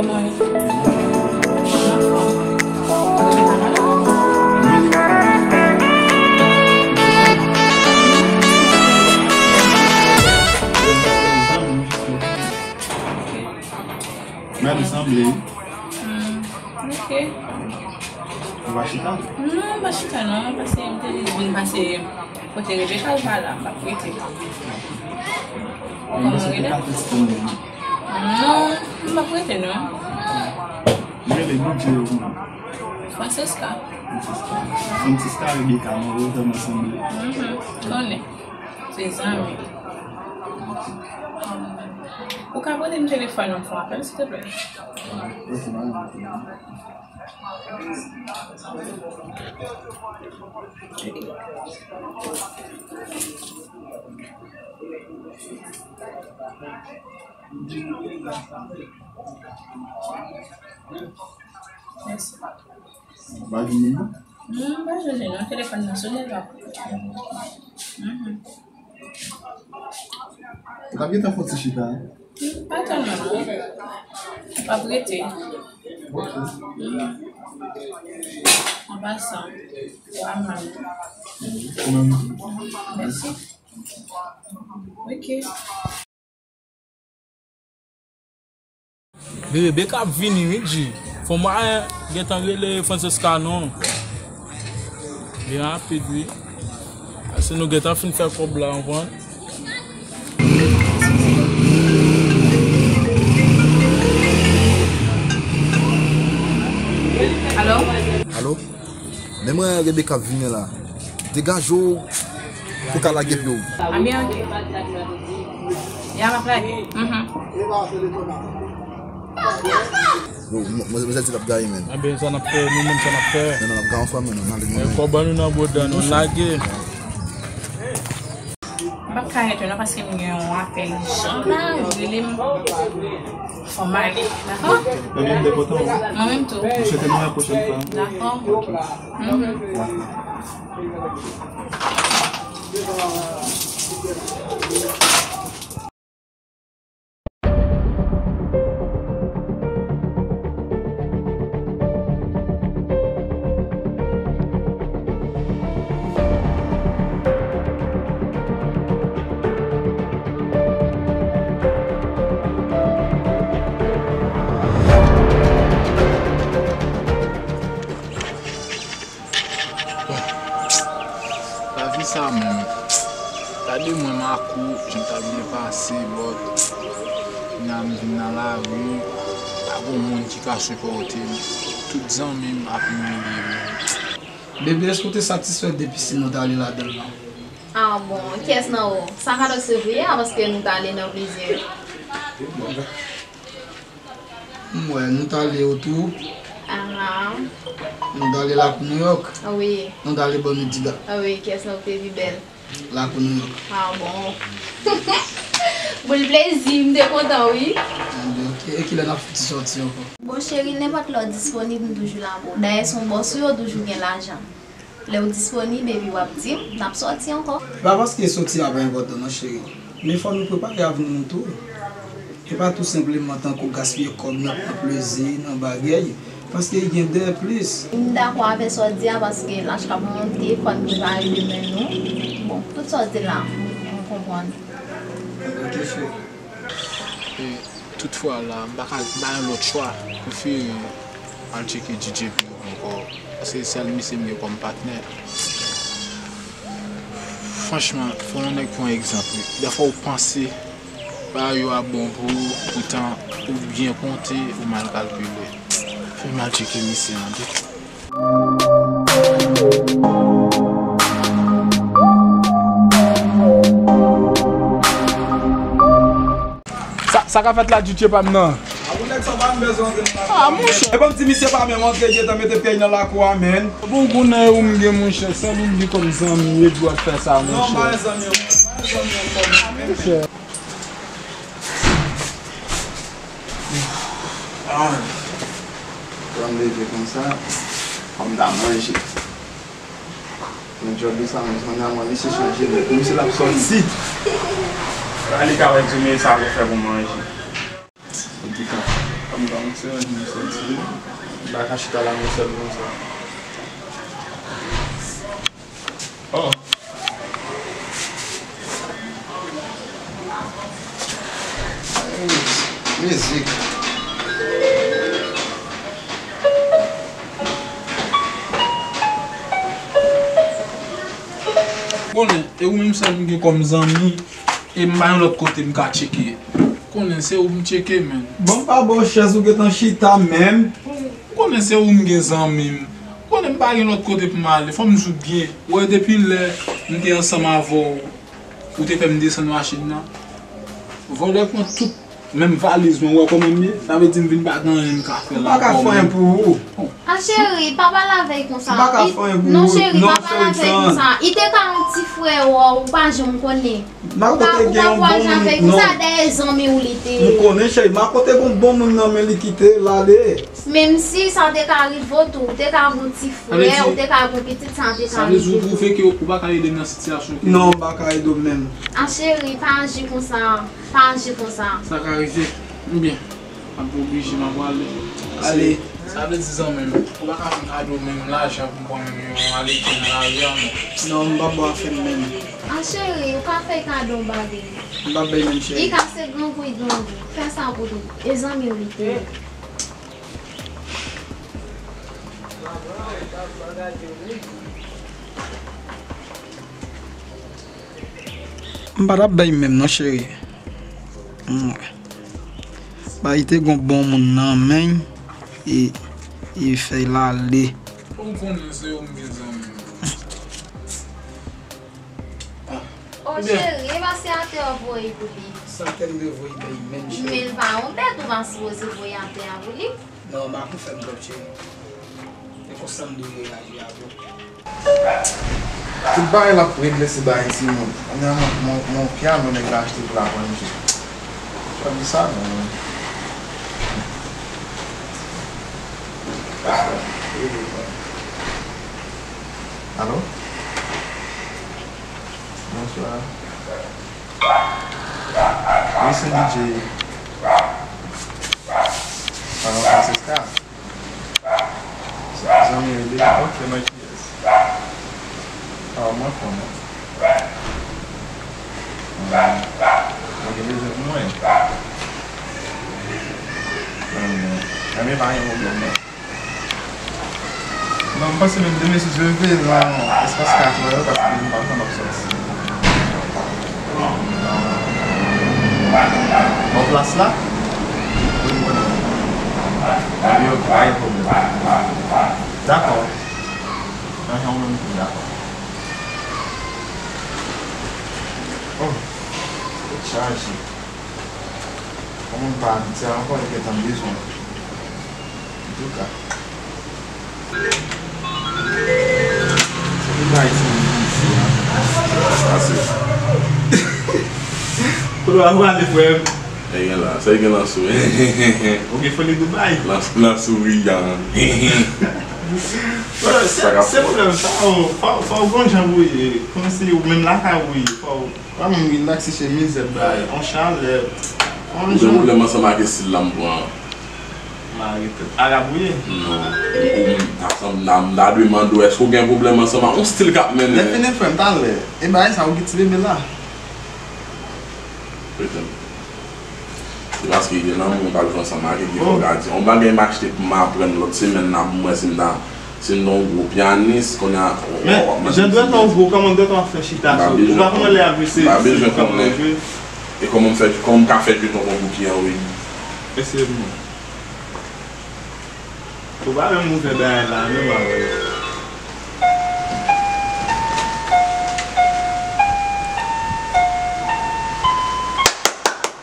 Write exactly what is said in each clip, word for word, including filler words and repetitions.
Mwen sanble. Hmm, ok. Ou pa chita? Non, m pa chita non, paske m te vin pase kote Rebecca al pa la, m pa prete. Mwen panse ke Katis konn li. Non, m pa prete non. Mwen le Bondye yo konn. Francesca. Francesca. Francesca, Rebecca, mwen vrèman sanble. Mhm, konnen. Se zanmi. Ou ka pote m telefòn nan pou apèl, silteplè? Mèsi. Ou pa jwenn li non? Non, m pa jwenn li non. Telefòn nan sonnen l pa pran. Mhm. Ou t ap gentan fè yon ti chita, hein? Hmm, pa tèlman non. M p ap rete. Ok. Mhm. An pasan, wa mal. Ou menm tou. Mèsi. Ok. Rebecca ap vini wi, G. Fò mwen gentan rele Francesca non. Byen rapid wi. Paske nou gentan fin fè kòb la, w konprann? Alo? Alo? Men mwen Rebecca ap vini la. Degaje w pou ka lage pye w. A byen, ok. Ya, m ap lage. Mhm. Yo, m-, m-, mwen santi l ap gaye, men. A byen, sa n ap fè, nou menm sa n ap fè. Men non, n ap gaye ansanm, men non, n ale, men. Kòb an nou nan bòda, nou lage. M p ap ka rete non, paske m gen yon apèl ijan la, yo rele m. Fò m ale, dakò? Ebyen, m te kontan, wi. Mwen menm tou. M swete nou wè pwochèn fwa. Dakò. Ok. Mhm. Dakò. Bon, lavi sa menm. Gade mwen Makou, jan m t ap byen pase, but kounye a m vin nan lari, pa gen moun ki ka sipòte m. Tout zanmi m ap imilye m. Bebe, èske w te satisfè de pisin nou t ale ladan l lan? Ah bon, kiyès nan ou? Sa ka dòk se vre a, paske nou t ale nan plizyè. M wè, nou t ale otou. Aha. Nou t ale Lakou Nouyòk. Wi. Nou t ale bò Mediga. Wi, kiyès nan ou te pi bèl? Lakou Nouyòk. Ah bon. Boul plezi, m te kontan, wi. Enben, ok. E kilè n ap fouti sòti ankò? Bon, cheri, nenpòt lè w disponib, m toujou la pou ou. Dayè, se yon bòs ou ye, w toujou gen lajan. Lè w disponib epi w ap di m, n ap sòti ankò. E pa paske sòti a pa enpòtan non, cheri. Men fò nou prepare avni nou tou. E pa tou senpleman tankou gaspiye kòb nan pran plezi, nan bagay. Paske gen de plis. M dakò avè sa w di a, paske laj k ap monte, fò n prepare demen nou. Bon, tout sa w di la, m konprann. Ok, cheri. E, toutfwa la, m pa ka, m pa gen lòt chwa. M prefere al tcheke D J P ankò. Paske se sèl misye m gen kòm patnè. Franchman, fò yon nèg pran egzanp, wi. Dèfwa ou panse bagay yo ap bon pou ou, poutan ou byen konte, ou mal kalkile. Fè m al tcheke misye an tou. Sa, sa ka fèt la, D J pa m nan? A pou nèg sa pa m bezwen antre nan lakou a, monchè. E ban m di misye pa menm antre, gentan mete pyèy nan lakou a, menn. Bon, konnen ou m gen, monchè, sèl ou m gen kòm zanmi, e dwa fè sa, monchè. Non, m pa gen zanmi, m pa gen zanmi ankò, non, menn. Monchè. Ah. Lè m leve konsa, fò m ta manje. Nan djòb li sa menm, se konnya mwen li se chanje lè. Kòmsi l ap sòti. Li ka wè di men sa pou fè pou manje. Li ka. M pa monte anyen, m santi m pa ka chita la, mwen sèl konsa. Oh. Mizik. Konnen, e ou menm sèl m gen kòm zanmi, e m pa yon lòt kote m ka tcheke. Konnen se ou m tcheke, menn. Bon, m pa ba w chèz, ou gentan chita menm. Ou konnen se ou m gen zanmi m. Ou konnen m pa gen lòt kote pou m ale. Fò m di w byen. Ou wè depi lè m te ansanm avè w, ou te fè m desann machin nan. Vòlè pran tout, menm valiz mwen, ou wè kòman m ye? Sa vle di m vin pa gen anyen m ka fè la ankò menm. M pa ka fè anyen pou ou. A cheri, pa pale avè l konsa. M pa ka fè anyen pou ou. Non, cheri, pa pale avè l konsa. Li te ka yon ti frè w, ou pa janm konnen. Marco te gen yon bon moun nan. Sa dèyè zanmi w li te ye. M konnen, cheri. Marco te gen yon bon moun nan men li kite l ale. Menm si sa te ka rive w tou, ou te ka gen yon ti frè, ou te ka gen yon pitit, sa te ka rive w tou. Sa vle di ou twouve ke ou pa ka ede m nan sitiyasyon ke m ye? Non, m pa ka ede w menm. A cheri, pa aji konsa. Pa aji konsa. Sa ka rive. Ebyen. M ap oblije, m ap prale. Ale. Sa vle di zanmi m, ou pa ka fè m kado menm lajan pou m pran menm yon alete nan lari a, non. Non, m p ap ba w afè m menm. A cheri, ou ka fè kado yon bagay. M p ap bay menm, cheri. Li ka se grangou, li grangou. Fè sa pou li. E zanmi w li te ye. M pa t ap bay menm non, cheri. M wè. Ba, li te gon bon moun nan men l, e, e fè l ale. Ou konnen se ou m gen zanmi m. O cheri, e pa se atè w voye pou li. Se atè m dwe voye bay menm, cheri. Men l pa yon bèt, ou pa sipoze voye atè a pou li. Non, m ap fè m twòp, cheri. E konsa m dwe reyaji avè w. Tout bagay l ap regle se bagay timoun. Kounye a, mon, mon, mon pyano nèg la achte pou l aprann jwe. Sa di sa, non. Alo? Bonswa. Wi, se D J. San Francisco. Zanmi rele m. Ok, mwen kiyès? Ah, mwen konnen. Mwen gen bezwen pou mwen. Mwen, mwen pa gen pwoblèm, non. Non, m panse menm demen si Dye vle, nan espas kat è, paske m pa konn ap sòti. Bò plas la? Wi, m konnen. Wi, ok, pa gen pwoblèm. Dakò. Nan jan w menm tou, dakò. Oh, tèt chaje. Kòman m pa di sa ankò, li gentan bezwen. Antouka. Se pou bay ti moun isi a. Pase. Kote w ap prale, frè m? E gen la, sa e gen lan sou. Ou gen foli Dubai? Lan, lan souriyan. Se, se pwoblèm sa, fò, fò, fò w gon jan pou ye. Kòmsi ou menm lakay ou ye, fò w pa menm rilakse, se mizè bay, on chalè, on jan. Ou gen pwoblèm ansanm ak estil la m pran an? Mare tèt. Arab ou ye? Non. Ou, ou, m ta sanm, m ta, m ta dwe mande w, èske w gen pwoblèm ansanm ak yon stil k ap mennen? Lè fini frè m, talè. E bagay sa, ou gen ti bebe la? Petèt. Se paske gen nan moun m pral jwe ansanm ak li, ki fò gade. Yon bagay m achte pou m aprann lòt semèn nan, pou m wè si m ta, si m ta yon gwo pyanis, kounye a, w ap mande. Men, jan dwèt la w gwo, kòman dwèt la w ap fè chita sou? Ou pa konnen lè y ap vise, m pa bezwen konnen. E kòman m fè, kòman m ka fè jwe tonton Bouki an, wi? Eseye pou mwen. Ou pa menm ouvè bagay la menm avè l.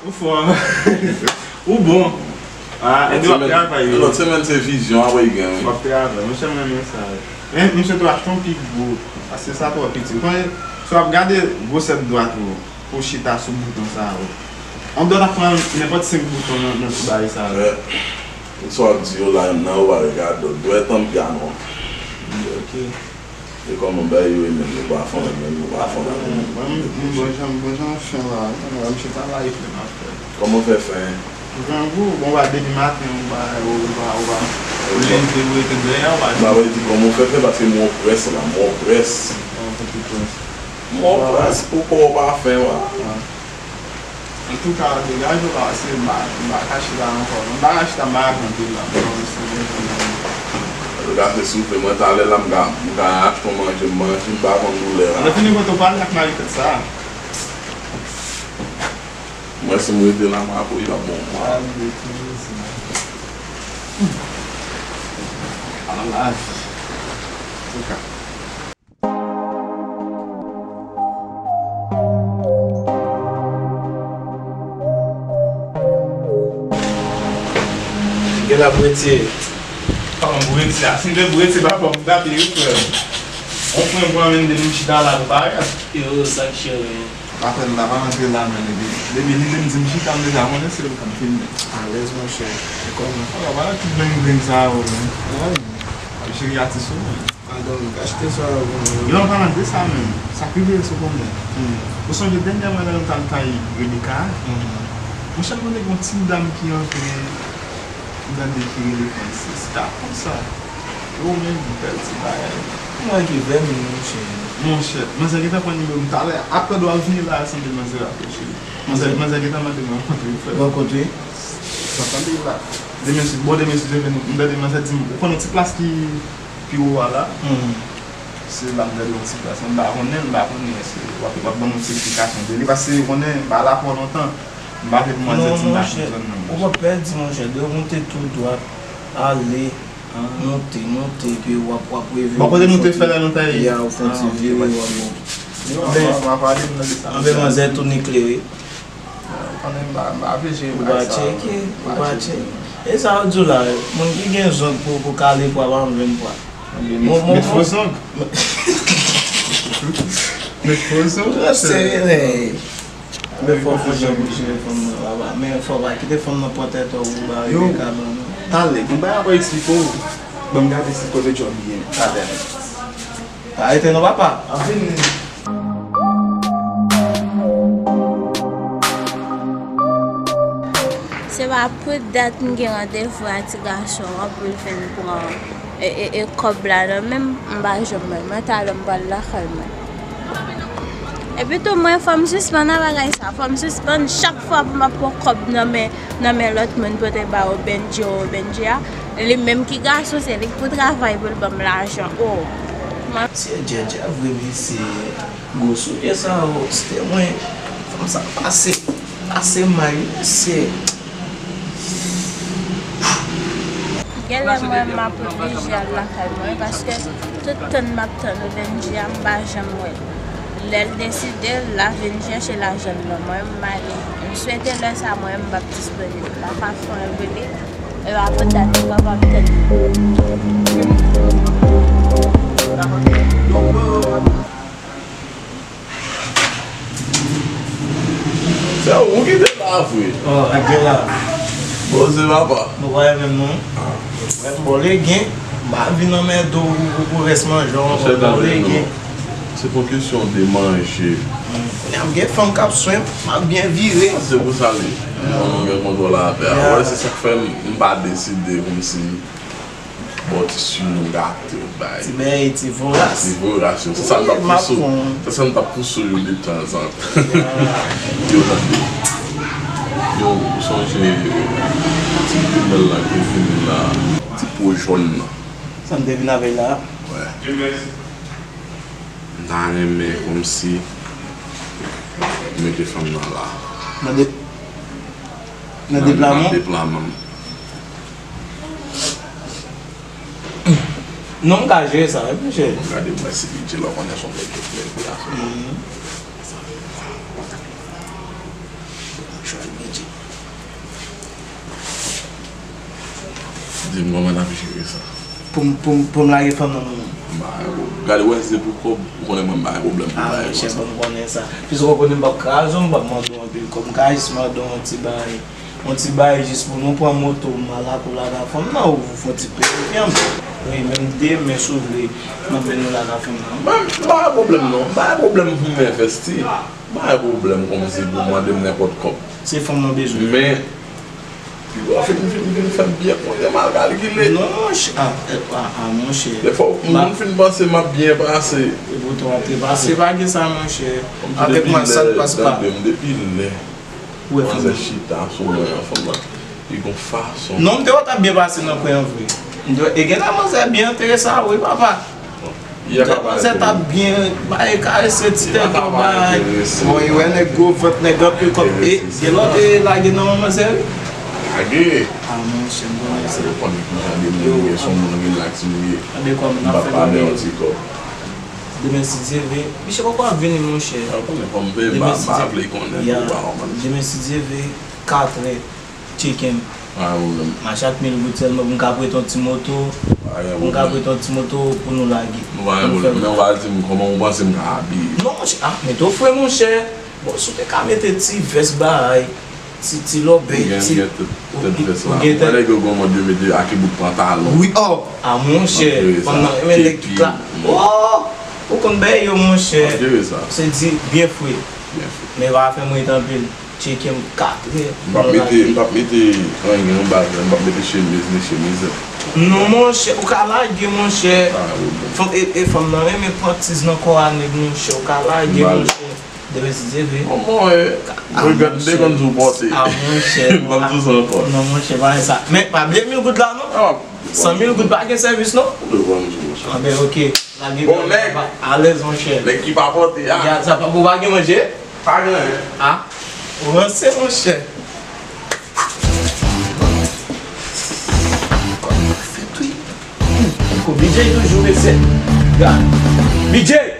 Ou fò. Ou bon. Ah, epi w ap travay wi. Lòt semèn se vizyon apre l gen wi. W ap travay. Monchè m renmen sa. Men misye tou achte yon pi gwo. Paske sa twò piti. Ou konnen, si w ap gade gwosè dwèt ou, pou w chita sou bouton sa yo. On dwèt ap pran nenpòt senk bouton nan, nan ti bagay sa yo. Frè, sa w ap di yo la, nan yo pa regade w. Dwèt an pyanon. Ok. E kòman bagay yo ye menm, nou pa fon, menm nou pa fon. Mwen, m, m, bon jan, bon jan fen la, mwen, mwen, misye pa la, e frè m ap fè. Kòman w fè fen? Grangou, bon, w pa depi maten, ou pa, ou pa, ou pa, ou leve, ou rete dèyè, ou pa. Ba, mwen di, kòman w fè fè, paske m wè w près la, m wè w près. An, pou ki près? M wè w près, pou kò w pa fen, wa. Antouka, degaje w la, se m pa, m pa ka chita ankò, non. M pa ka chita, m pa ka pran anpil la, non, se bon, se bon. Antouka, se soufle, mwen, talè la, m ka, m ka achte yon manje, m manje, m pa konn doulè a. Lè fini kote w pale ak mari tèt sa. Mwen, si m rete la, m ap, li p ap bon. Al rete, se. Al la. Antouka. Gen la pou retire. Kòman pou retire a? Si m te pou retire, papa, m tape wi, frè. On frè m pran menm de m chita la pou parèt. Yo, sa k cheri. Pa fè m, pa, pa rantre la, men, depi, depi li menm di m chita, m deja konnen se li k ap filme. Alèz, monchè. E kòman? Ala, pa tout beng beng sa yo, men. Wi. Ap cheri atis ou, men. Adan, m ka achte sa yo pou mwen. Yo, an palan de sa menm, sa k rive sou konnen. Hmm. Ou sonje dènyèman lè nou t al kay Rebecca a? Hmm. Monchè, m konnen gen yon ti dam ki antre, m tande ki rele Francis. Sa konsa. Yo menm, bèl ti bagay. Mwen ki vèmin, monchè. Monchè, manzè gentan pran nimewo m talè. Apre dwa vini la, sanble manzè raproche. Manzè, manzè gentan mande m rankontre, frè. Rankontre? Sa tande la. Demen si, bon, demen si Dye vle, m tande manzè di m, ou konn yon ti plas ki pi wo a la. Hmm. Se la m tande yon ti plas. M pa konnen, m pa konnen si w ap, w ap ban m yon ti eksplikasyon de li. Paske, konnen, m pa la pou lontan. M pa vle pou manzè di m pa konn zòn nan. Ou pa pèdi, monchè. De moute tou dwat, ale, monte, monte, epi w ap, w ap rive. Bon, kote nou te fè la, nou ta ye? Ya, ou fè yon ti vire, w ap bon. Anben, anben, manzè tounen klere. Konnen m pa, m pa vle jere bagay sa yo. Ou pa tcheke, ou pa tcheke. E sa yo di w la, moun ki gen zong pou, pou kale pwa, pa janm jwenn pwa. Met fo zong. Met fo zong. Serye, men. Men fò, fò jan pou jere fanm nan, papa. Men fò pa kite fanm nan pran tèt ou, ou ba Rebecca ban nou. Talè, gen bagay m ap eksplike w. Ban m gade si kote Job ye, talè. Pa rete non, papa. Ap vini. Se pa pou dat m gen randevou a ti gason an pou l vin pran e, e, e kòb la nan men m, m pa janm wè l. Mwen talè m pral lakay mwen. Epi tou mwen fò m sispann a bagay sa, fò m sispann chak fwa pou m ap pran kòb nan men, nan men lòt moun pou te ba yo Benji, yo Benji a, li menm ki gason, se li k pou travay pou l ban m lajan. Oh. Mwen. Se djèdjè vre mesye. Gwo soulye sa yo, stè mwen. Fanm sa pase, pase may, mesye. Genlè mwen m ap oblije al lakay mwen, paske tout tan m ap tann Benji a, m pa janm wè l. Lè l deside, l a vin chèche lajan l ban mwen, m ale. M swete lè sa mwen m p ap disponib. L ap ap fè yon rele, e apre dat li p ap ap tann. Se ou ki te la vre. Oh, ak gen la. Poze papa. Nou pa menm non. Mwen bon legen. M pa vin anmède w pou, pou rès manje w ankò. Bon legen. Se pa kesyon de manje. Kounye a m gen fanm k ap swen m, m ap byen vire. Se pou sa li. Mwen menm gen kontwòl avè a. Ou wè, se sa k fè m, m pa deside kòmsi bò ti swi nou gate bay. Ti bèy, ti voras. Ti voras yo. Se sa n t ap pouse, se sa n t ap pouse yo detanzantan. Yo tande. Yo, ou sonje ti grimèl la ki vin la. Ti po jòn nan. Sa m te vin avè l la? Wè. M ta renmen kòmsi mete fanm nan la. Nan de, nan deplaman? Nan deplaman. Non, m ka jere sa, wi, monchè. Bon, gade, mwen, si bidjè la, w konnen se yon nèg ki fè bidjè. Jwenn bidjè. Di m kòman n ap jere sa. Pou m, pou m, pou m lage fanm nan men w. M pa gen pwob-, gade, wè, si se pou kòb, ou konnen mwen, m pa gen pwoblèm pou bagay konsa. Ah, monchè, ban m konnen sa. Piske w konnen m p ap kraze w, m p ap mande w anpil kòb, m ka jis mande w yon ti bagay. Yon ti bagay jis pou nou pran moto, m al lakou lage fanm nan, ou fè yon ti peye pye m. Wi, menm demen, si w vle, m ap mennen w lage fanm nan. M pa gen pwoblèm, non. M pa gen pwoblèm pou m envesti. M pa gen pwoblèm kòmsi pou mande m nenpòt kòb. Se fanm nan bezwen. Men, M fin, m fin fè m byen konte, mal kalkile. Non, monchè. Ah, eh, ah, ah, monchè. Defwa, moun fin panse m ap byen pase. E poutan w ap trepase, pa gen sa, monchè. Avèk mwen, sa n pase pa. Depi lè manzè chita sou mwen an, fanm nan, li gon fason. Non, m te wè w t ap byen pase nan kwen an vre. M te wè, e gen nan manzè byen enterese a, wi, papa. Manzè t ap byen bay, karese ti tèt ou bay. Bon, e wè nèg gwo vant, nèg anpil kòb. E gen lòt e lage nan manzè, wi. Lage. Ah, monchè, m konnen sa. Yo konnen kijan de moun ye, se yon moun relax nou ye. Gade kòm n ap fè pale yon ti kòb. Demen, si Dye vle, misye poko ap vini, monchè. Ou konnen kòm m pa vle konnen tou, pa kòmanse. Demen, si Dye vle, katrè. Tcheke m. Ah, ou menm. M a chak mil goud sèlman pou m ka prete yon ti moto. Pou m ka prete yon ti moto pou nou lage. Nou pa gen pwoblèm. Men ou pa di m kòman ou panse m ka abiye. Non, monchè. Ah, mete w fre, monchè. Bon, si w te ka mete ti vès bagay, ti, ti lòbèy, ti. Ou gen, ou gen tout, tout vès la. Ou gen tèt. Mwen nèg yo gon mòd yo mete ak bout pantalon. Wi, oh. Ah, monchè. Pandan, men nèg tout la. Oh! Ou konn bagay yo, monchè. Se di byen fre. Byen fre. Men pa fè m rete anpil. Tcheke m katrè. M p ap mete, m p ap mete anyen anba vre, m p ap mete chemiz ni chemiz. Non, monchè, ou ka lage, monchè. Fanm, e, e fanm nan renmen pran tiz nan kò a nèg, monchè, ou ka lage, monchè. Demen si Dye vle. Bon, bon, e, regrèt m te konn di w pòte. Ah, monchè. M p ap di w sa ankò. Non, monchè, pa fè sa. Men, pa bliye mil goud la, non. San mil goud pa gen sèvis, non. Ou dwe pran m sou, monchè. Ah, ben, ok. Lage bon, nèg. Alèz, monchè. Nèg ki pa pòte a. Gad sa, papa, ou pa gen manje? Pa gen anyen. Ah, ou ranse, monchè. Ko B J toujou, mesye. Gad. B J!